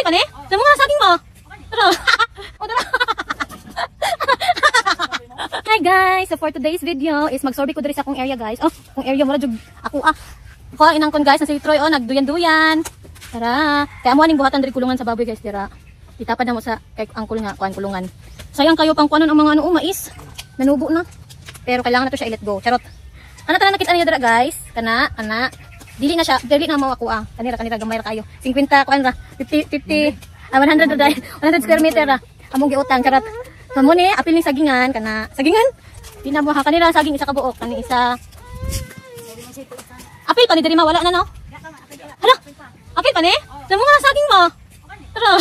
pa ni? Sa mga saging mo. Tara. O tara. Hi guys, so for today's video is magsurvey ko diri sa akong area guys. Oh, akong area mura jud ako ah. Ako ang inangkon guys na si Troy oh nagduyan-duyan. Tara. Kaya mo aning buhatan diri kulungan sa baboy guys dira. Itapad na mo sa kay angkol nga kuan kulungan. Sayang kayo pang kuanon ang mga ano oh, mais. Nanubo na. Pero kailangan na to siya i-let go. Charot. Ano tanan nakita niyo dira guys? Kana, kana. Dili na siya, dili na mao ako ah. Kanira kanira gamay ra kayo. 50 kuan ra. 50 50 ah, 100 ra dai. 100 square meter ra. Among giutang charot. So mo ni apil ni sagingan kana. Sagingan? Di na mo ha kanira saging isa ka buok, kani isa. Apil pa ni diri ma wala na no. Hala. Apil pa ni? Sa mga saging mo. Tara.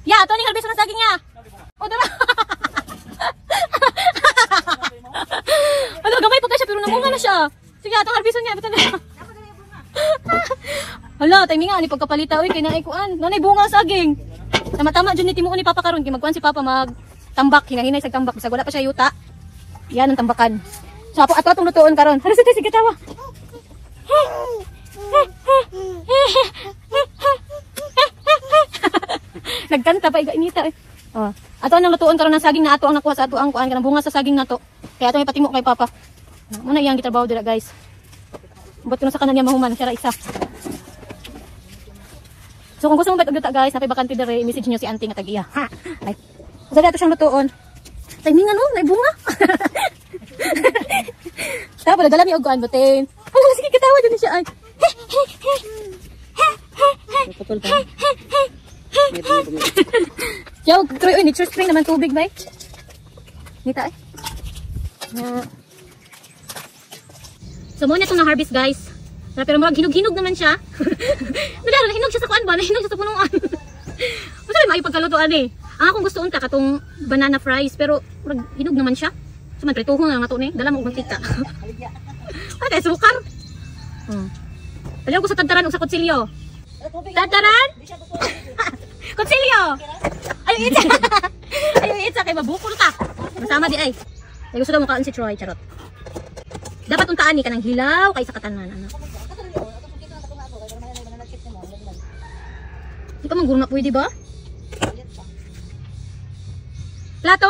Ya, ato ning harvest na saging ya. O tara. Ano gamay pa ka siya pero namunga na siya. Sige, atong harveston niya, butan na. Hala, timing nga ni pagkapalita oy kay naay kuan. Nanay bunga saging. Tama-tama jud ni timuon ni Papa karon kay magkuan si Papa mag tambak, hinahinay sa tambak bisag wala pa siya yuta. Yan ang tambakan. So apo ato atong lutuon karon. Hala sige sige tawa. Nagkanta pa iga inita eh. Oh. Ato ang lutuon karon ng saging na ato ang nakuha sa ato ang kuan kanang bunga sa saging nato. Kaya ato may patimo kay Papa. Muna iyang gitrabaho dira guys. Buot ko na sa kanan niya mahuman siya ra isa. So kung gusto mo og yuta guys, napay bakante dere, i-message niyo si auntie nga tag-iya. Ha. Ay. Usa ato siyang lutuon. Timing ano, nay bunga. Tapos dala mi og kuan butin. Hala sige katawa dyan siya ay. Putol pa. Yo, Troy, oy, nature spring naman tubig bay. Nita ay. Na. So mo na itong na-harvest guys. Pero murag hinog-hinog naman siya. Wala, nahinog siya sa kuan ba? Nahinog siya sa punuan. Basta may maayo pagkalutoan eh. Ang akong gusto unta katong banana fries pero murag hinog naman siya. So man prituhon na lang ato ni. Dala mo og mantika. Ay, kay sukar. Dali ko sa tadtaran og sa kutsilyo. Tadtaran? Kutsilyo. Ay, itsa. Ay, itsa kay mabukol ka. Masama di ay. Ay gusto daw mo kaon si Troy, charot. Dapat untaan ni kanang hilaw kay sa katanan ano. Di pa man guro na pwede ba? Plato?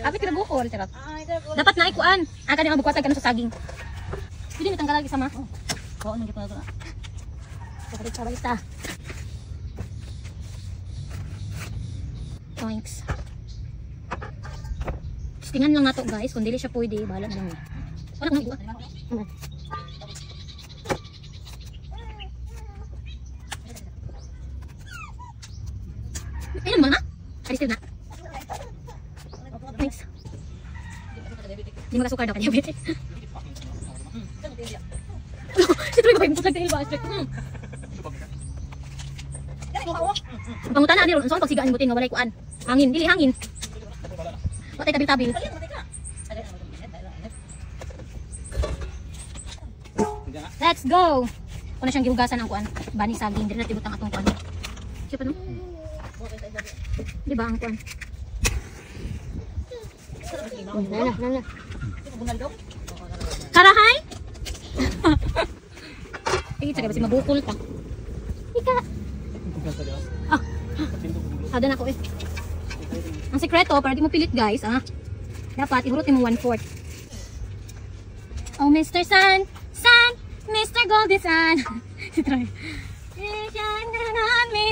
Apit ka na bukol, charot. Dapat na ikuan. Ang kanyang bukwatag ka na sa saging. Pwede na tanggalan isa ma. Oo, nang gipon ako. Balita, balita. Thanks. Tingnan lang nato guys, kung dili siya pwede, bahala na lang. Wala nang iwa. Ayun mo na? Ay, still na. Thanks. Di makasukar daw ka diabetes. Si Troy ba kayo maputlag dahil ba? Pangutana ani ron, unsa ang pagsigaan ni butin nga walay kuan? Hangin, dili hangin. Watay tabil-tabil. Let's go. Kuna siyang gihugasan ang kuan. Bani saging diri na tibutang atong kuan. Siya pa no? Di ba ang kuan? Na na na. Karahay? Ay, tsaka ba si mabukol ka? Ika. Ah. Sada na ko eh. Ang sekreto, para di mo pilit guys, ah. Dapat ihurot mo 1/4. Oh, Mr. Sun, Sun, Mr. Golden Sun. Si Troy. Shine on me.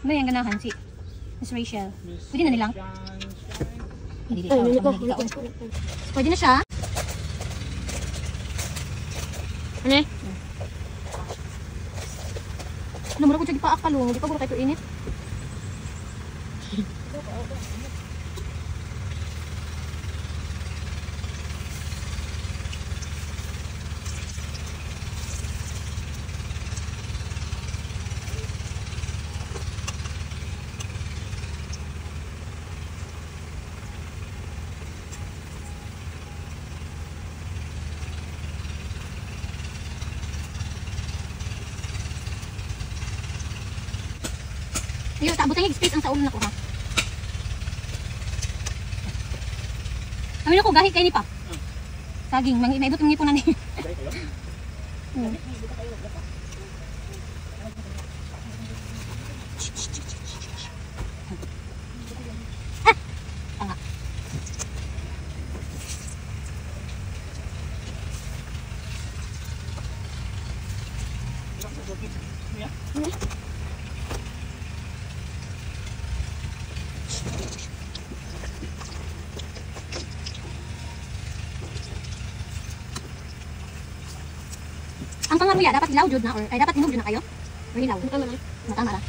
Ano yung ganahan si Miss Rachel? Pwede na nilang? Hindi, pwede na siya. Ano eh? Ano, mura ko siya di pa akalong. Di pa guro kayo init. Ayun, taabot ang space ang sa ulo na ko ha. Amin ako, gahi kayo ni pa. Saging, maibot ang ngipon na ni. Ang kangaruya dapat hilaw jud na or ay dapat hinog jud na kayo? Or hilaw? Tama na. Matama ra.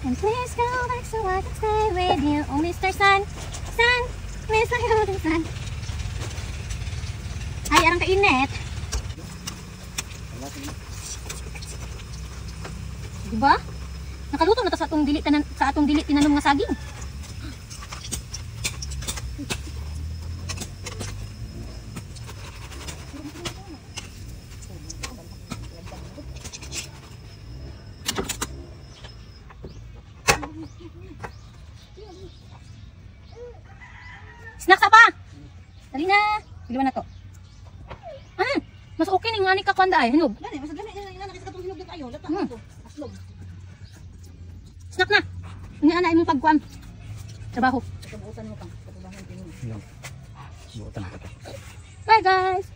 And please go back so I can stay with you. Oh, Mr. Sun, Sun, Mr. Golden Sun. Ay, arang kainit. Diba? Nakaluto na ta sa atong dili tinanom nga saging. Snacks pa. Dali na. Dili na to. Ah, mas okay ni nga ni ka kwanda ay hinog. Gani, basta gani gani na nakita katong hinog na kayo. Lata to. Aslog. Snack na. Unya na imong pagkuan. Trabaho. Kabuutan mo pang. Kabuutan mo. Buotan na to. Bye, guys.